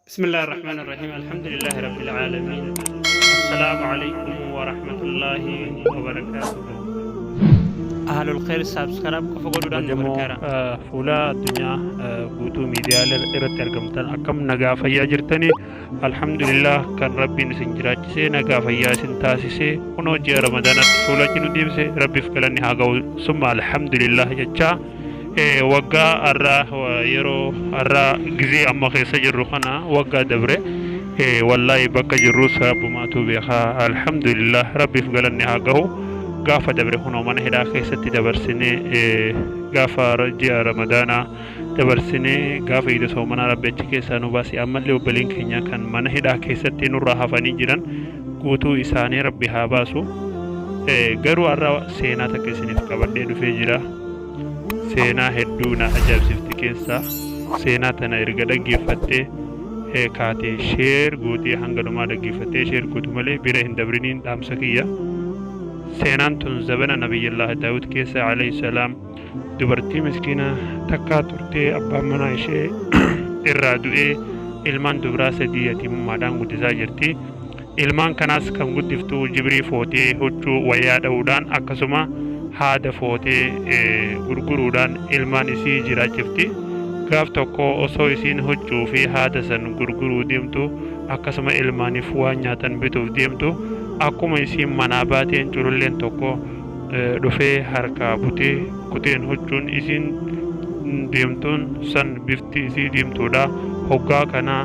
Bismillahir Rahmanir Rahim. Alhamdulillahi Rabbil Alamin. Assalaamu Aleykum wa Rahmatullahi wa Barakaatuhu. Ahlul Khair subscribe qofa godhuudhaan nu Kabajamoo gargaara. Fuula addunyaa guutuu miidiyaalee irratti argamtan, akkam nagaa fayyaa jirtanii? Alhamdulillah, kan Rabbiin isin jiraachisee nagaa fayyaa isin taasisee kunoo ji'a Ramadaanaatti fuula nu deebise, Rabbiif galanni haa ga'u. Summa alhamdulillah jechaa, waggaa har'aa, yeroo har'aa, gizee amma keessa jirru kana, waggaa dabre wallaahi bakka jirrus Rabbumaatu beekaa. Alhamdulillah, Rabbiif galanni haa ga'u. Gaafa dabre kunoo mana hidhaa keessatti dabarsinee, gaafa ji'a Ramadaanaa dabarsinee, gaafa iida soomanaa Rabbi achi keessaa nu baase. Ammallee obboleen keenya kan mana hidhaa keessatti nurraa hafanii jiran guutuu isaanii Rabbi haa baasu. Garuu har'a seenaa takka isiniif qabadhee dhufee jira. Seenaa hedduu na ajaa'ibsiifti keessaa seenaa tana erga dhaggeeffattee kaatee share gootee, hanga dhumaa dhaggeeffattee share gootu malee bira hin dabriniin dhaamsa kiyya. Seenaan tun zabana Nabiyyallah Daawud keessa alayhi salaam dubartii miskiina takkaa turtee, abbaan manaa ishee irraa du'ee ilmaan dubraa sadii yatiimummaadhaan guddisaa jirti. Ilmaan kanaas kan guddiftu jibrii footee huccuu wayyaa dha'uudhaan, akkasuma haada footee gurguruudhaan ilmaan isii jiraachifti. Gaaf tokko osoo isiin huccuu fi haada san gurguruu deemtu, akkasuma ilmaaniif waan nyaatan bituuf deemtu, akkuma isiin manaa baateen cululleen tokko dhufee harkaa butee kuteen. Huccuun isiin deemtuun san bifti isii diimtuudha. Hoggaa kana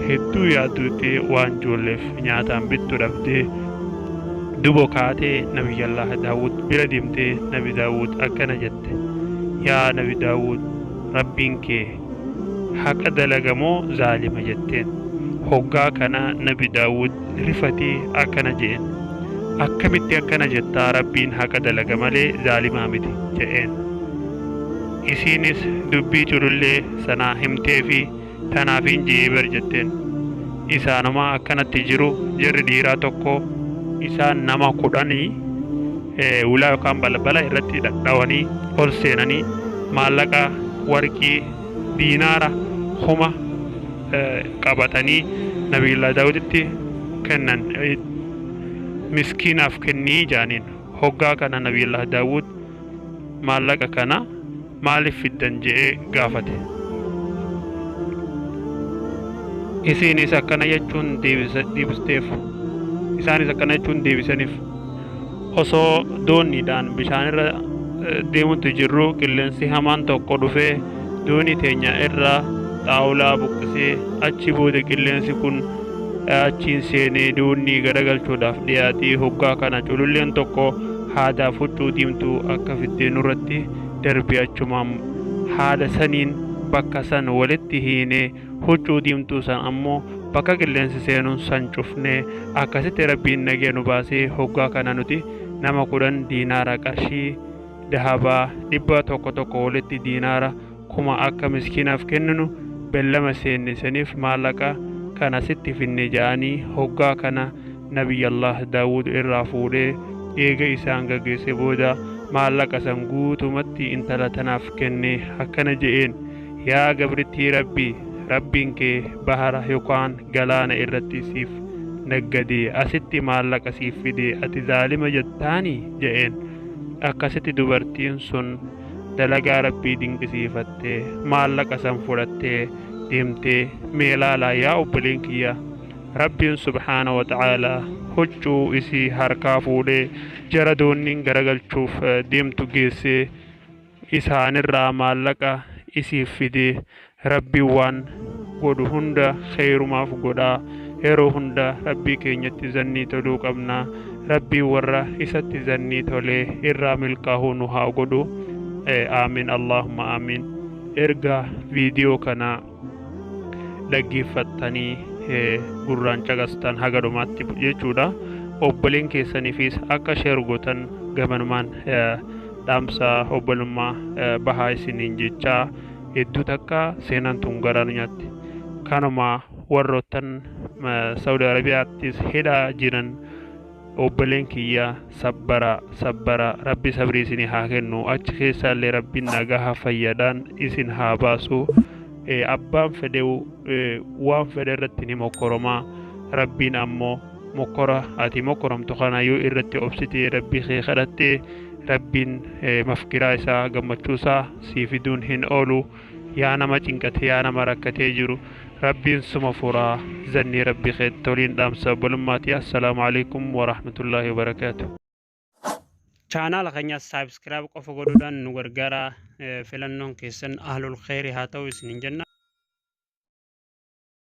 hedduu yaadduutti waan ijoolleef nyaataan bittu dhabdee dubo kaatee Nabiyyallah Daawud bira deemtee, Nabi Daawud akkana jette: "Yaa Nabi Daawud, Rabbiin kee haqa dalaga moo zaalima?" jetteen. Hoggaa kana Nabi Daawud rifatee akkana jeen: "Akkamitti akkana jettaa? Rabbiin haqa dalaga malee zaalimaa miti," jedheen. Isiinis dubbii culullee sanaa himtee fi "Tanaafiin je'ee bar," jetteen. Isaanuma akkanatti jiru jarri dhiiraa tokko isaan nama 10 ulaa yookaan balbala irratti dhadhawanii ol seenanii maallaqa warqii diinaara 1000 qabatanii Nabiyyullaa Daawuditti kennan, "Miskiinaaf kennii," jaaniin. Hoggaa kana Nabiyyullaa Daawud "Maallaqa kana maaliif fiddan?" je'ee gaafate. Isiinis akkana jechuun deebisteef. Isaanis akkana jechuun deebisaniif: "Osoo dooniidhaan bishaanirra deemutti jirru qilleensi hamaan tokko dhufee doonii teenya irraa xaawulaa buqqisee, achi booda qilleensi kun achiin seenee doonii garagalchuudhaaf dhiyaatee, hoggaa kana cululleen tokko haadaaf huccuu diimtuu akka fiddee nurratti darbe, achumaan haada saniin bakka san walitti hiinee, huccuu diimtuu san ammoo bakka qilleensi seenuun san cufnee, akkasitti Rabbiin nagee nu baasee. Hoggaa kana nuti nama 10 diinaara qarshii dahabaa 100 tokko walitti diinaara 1000 akka miskiinaaf kenninu bellama seenne, saniif maallaqa kana sitti finne," ja'anii. Hoggaa kana Nabiyyallah Daawud irraa fuudhee eega isaan gaggeesse booda maallaqa san guutumatti intala tanaaf kenne. Akkana je'een: "Yaa gabrittii Rabbii, Rabbiin kee bahara yookaan galaana irratti siif naggadee asitti maallaqa siif fide, ati zaalima jettaanii?" je'een. Akkasitti dubartiin sun dalagaa Rabbii dinqisiifattee maallaqa san fudhattee deemtee. Mee laalaa yaa obboleen kiyya, Rabbiin subhaana wa ta'aalaa huccuu isii harkaa fuudhee jara doonniin garagalchuuf deemtu geessee isaanirraa maallaqa isiif fidee. Rabbiin waan godhu hunda kheyrumaaf godhaa. Yeroo hunda Rabbii keenyatti zannii toluu qabna. Rabbiin warra isatti zannii tolee irraa milkaa'uu nu haa godhu. Aamin, allahumma aamin. Erga viidiyoo kana dhaggeeffattanii gurraan caqastan haga dhumaatti jechuudha, obboleen keessaniifis akka share gootan gamanumaan dhaamsa obbolummaa bahaa isiniin jechaa. Hedduu takka seenaan tun garaa nu nyaatti. Kanuma warroottan Saudi Arabiyaattis hidhaa jiran, obboleen kiyya, sabbara, sabbara. Rabbi sabrii isinii haa kennu. Achi keessaallee Rabbiin nagaha fayyadhaan isin haa baasu. Abbaan fedhewu waan fedhe irratti ni mokkoroma. Rabbiin ammoo mokkora ati mokkoramtu kana yoo irratti obsitee Rabbii kee kadhatte, Rabbiin mafkiraa isaa, gammachuu isaa sii fiduun hin oolu. Yaa nama cinqate, yaa nama rakkatee jiru, Rabbiin suma furaa, zannii Rabbii keetti toliin dhaamsa obbolummaati. Assalaamu alaikum warahmatullaahi wabarakaatu. Chaanaala keenya saabskiraayib qofa godhuudhaan nu gargaara. Filannoon keessan ahlul kheyri haa ta'u isiniin jenna.